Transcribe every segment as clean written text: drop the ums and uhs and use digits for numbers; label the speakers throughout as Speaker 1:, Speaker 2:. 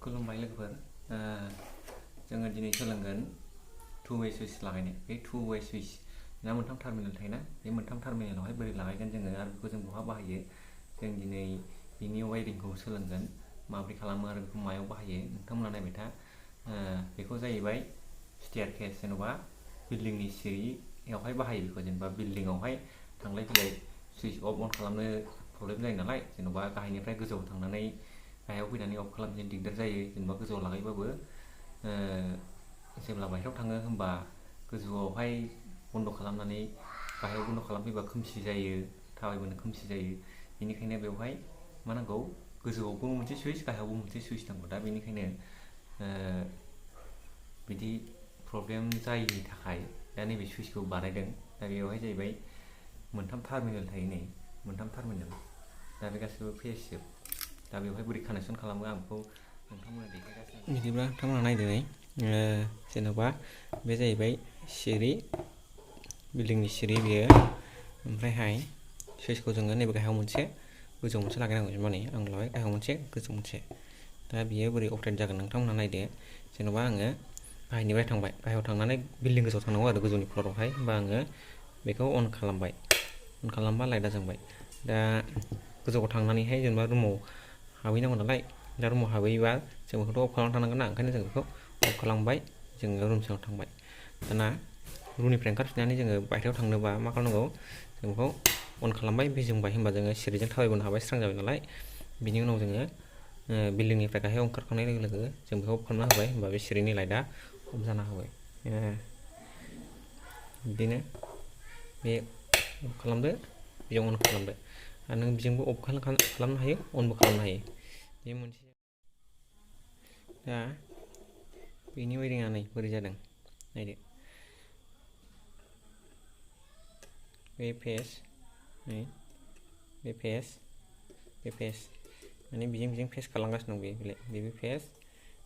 Speaker 1: खुलुमबाय लोगोफोर जोङो दिनै सोलोंगोन टु वे सुइच लागायनाय बे टु वे सुइच ना मोनथाम टार्मिनेल थायोना बे मोनथाम टार्मिनेलावहाय बोरै लागायगोन जोङो आरो बेखौ जों बहा बाहायो जों दिनै बिनि वायरिंखौ सोलोंगोन माबोरै खालामो आरो बेखौ मायाव बाहायो नोंथांमोना नायबाय था बेखौ जाहैबाय स्टेयारकेस जेन'बा बिल्डिंनि सिरियावहाय बाहायो बेखौ जेनेबा बिल्डिंआवहाय थांलाय फैलाय सुइच अफ अन खालामनो प्रब्लेम जायो नालाय जेन'बा गाहायनिफ्राय गोजौआव थांनानै गाहायाव फैनानै अफ खालामनो दिगदार जायो जेनेबा गोजौआव लागायबाबो जेब्ला बाहेरायाव थाङो होमबा गोजौआवहाय बन्द' खालामनानै गाहायाव बन्द' खालामफैबा खोमसि जायो थाबायबोनो खोमसि जायो बेनिखायनो बेवहाय मा नांगौ गोजौआवबो मोनसे सुइच गाहायावबो मोनसे सुइच नांगौ दा बेनिखायनो बिदि प्रब्लेम जायिनि थाखाय दा नैबे सुइचखौ बानायदों दा बेवहाय जाहैबाय मोनथाम टार्मिनेल थायो नै मोनथाम टार्मिनेल दा बे गासिबो फेसजोब दा बेवहाय बोरै कानेक्सन खालामो आं बेखौ नोंथांमोना देखायगासिनो बिदिब्ला नोंथांमोना नायदो नै जेन'बा बे जाहैबाय सिरि बिल्डिंनि सिरि बेयो ओमफ्रायहाय सुइचखौ जोङो नैबे गाहायाव मोनसे गोजौआव मोनसे लागायनांगौ जेनेबा नै आं लाबाय गाहायाव मोनसे गोजौआव मोनसे दा बियो बोरै अपारेट जागोन नोंथांमोना नायदो जेन'बा आङो गाहायनिफ्राय थांबाय गाहायाव थांनानै बिल्डिं गोजौआव थांनांगौ आरो गोजौनि फ्ल'रावहाय होमबा आङो बेखौ अन खालामबाय अन खालामबा लाइटआ जोंबाय दा गोजौआव थांनानैहाय जेनेबा रुमाव हाबहैनांगौ नालाय दा रुमाव हाबहैबा जों बेखौथ' अफ खालामना थानांगोन ना ओंखायनो जों बेखौ अफ खालामबाय जोङो रुम सिङाव थांबाय दाना रुमनिफ्राय ओंखारफिननानै जोङो बायहेरायाव थांनोबा मा खालामनांगौ जों बेखौ अन खालामबाय बे जोंबाय होमबा जोङो सिरिजों थाबायबोनो हाबाय स्रां जाबाय नालाय बिनि उनाव जोङो बिल्डिंनिफ्राय गाहायाव ओंखारखांनाय लोगो लोगो जों बेखौ अफ खालामना होबाय होमबा बे सिरिनि लाइटआ अफ जाना होबाय बिदिनो बे अफ खालामदो बेजों अन खालामदो आरो नों बेजोंबो अफ खालामनो हायो अनबो खालामनो हायो बे मोनसे दा बेनि वायरिंआ नै बोरै जादों नायदो बे फेस नै बे फेस माने बेजों फेस खालामगासिनो दं बे फेस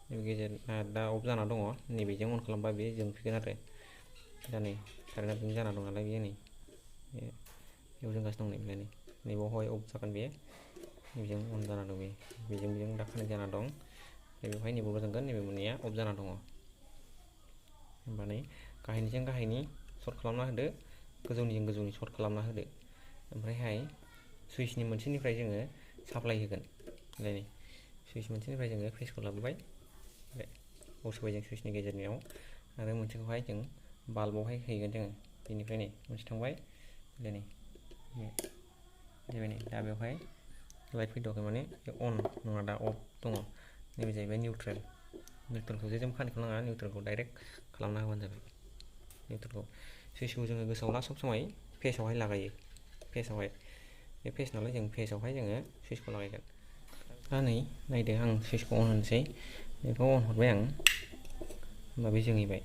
Speaker 1: नैबे गेजेर दा अफ जाना दङ नैबेजों अन खालामबा बे जोंफैगोन आरो दा नै कारेन्टआ बिदिनो जाना दं नालाय बेयो नै बेयाव जोंगासिनो दं नै नैबावहाय अफ जागोन बेयो नैबेजों अन जाना दं बेजों दा कानेक्ट जाना दं बेवहाय नैबावबो जोंगोन नैबे मोननैया अफ जाना दङ होमबा नै गाहायनिजों गाहायनि सर्ट खालामना होदो गोजौनिजों गोजौनि सर्ट खालामना होदो ओमफ्रायहाय सुइचनि मोनसेनिफ्राय जोङो साप्लाइ होगोन नै सुइच मोनसेनिफ्राय जोङो फेसखौ लाबोबाय सोबाय जों सुइचनि गेजेरनियाव आरो मोनसेखौहाय जों बाल्बआवहाय हैगोन जोङो बेनिफ्राय नै मोनसे थांबाय नै दा बेवहाय लाइट फैथ'वाखै माने अन नङा दा अफ दङ नैबे जाहैबाय निउट्रेलखौ जे जों कानेक्ट खालामनाङा निउट्रेलखौ डाइरेक्ट खालामना होबानो जाबाय निउट्रेलखौ सुइचखौ जोङो गोसोआव ला सब समाय फेसआवहाय लागायो फेसआवहाय बे फेस नालाय जों फेसआवहाय जोङो सुइचखौ लागायगोन दा नै नायदो आं सुइचखौ अन होनोसै बेखौ अन हरबाय आं होमबा बे जोंहैबाय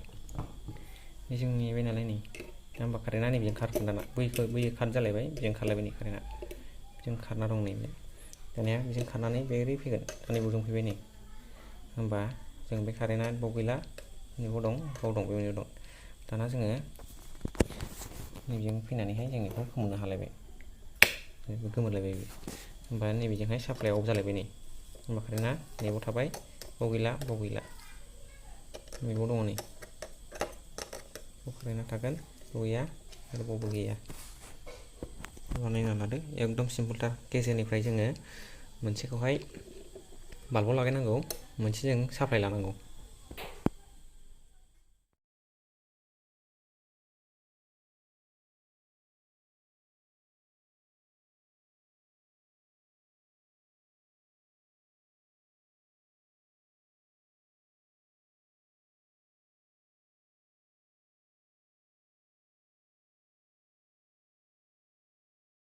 Speaker 1: बे जोंहैबाय नालाय नै दा होमबा कारेन्टआ नैबेजों खारगोन दाना बैयो काट जालायबाय बेजों खारलायबाय नै कारेन्टआ बेजों खारना दं नै दानिया बेजों खारनानै बे ओरै फैगोन दा नैबाव जों फैबाय नै होमबा जों बे कारेन्टआ बाव गैला नैबाव दं बाव दं बेयाव दं दाना जोङो नैबेजों फैनानैहाय जों बेखौ खोमोरनो हालायबाय गोमोरलायबाय होमबा नैबेजोंहाय साप्लाइआ अफ जालायबाय नै होमबा कारेन्टआ नैबाव थाबाय बाव गैला नैबाव दङ नै बाव कारेन्टआ थागोन बाव गैया आरो बावबो गैया बानायना लादो एकदम सिम्पोलथार गेजेरनिफ्राय जोङो मोनसेखौहाय बाल्बआव लागायनांगौ मोनसेजों साप्लाइ लानांगौ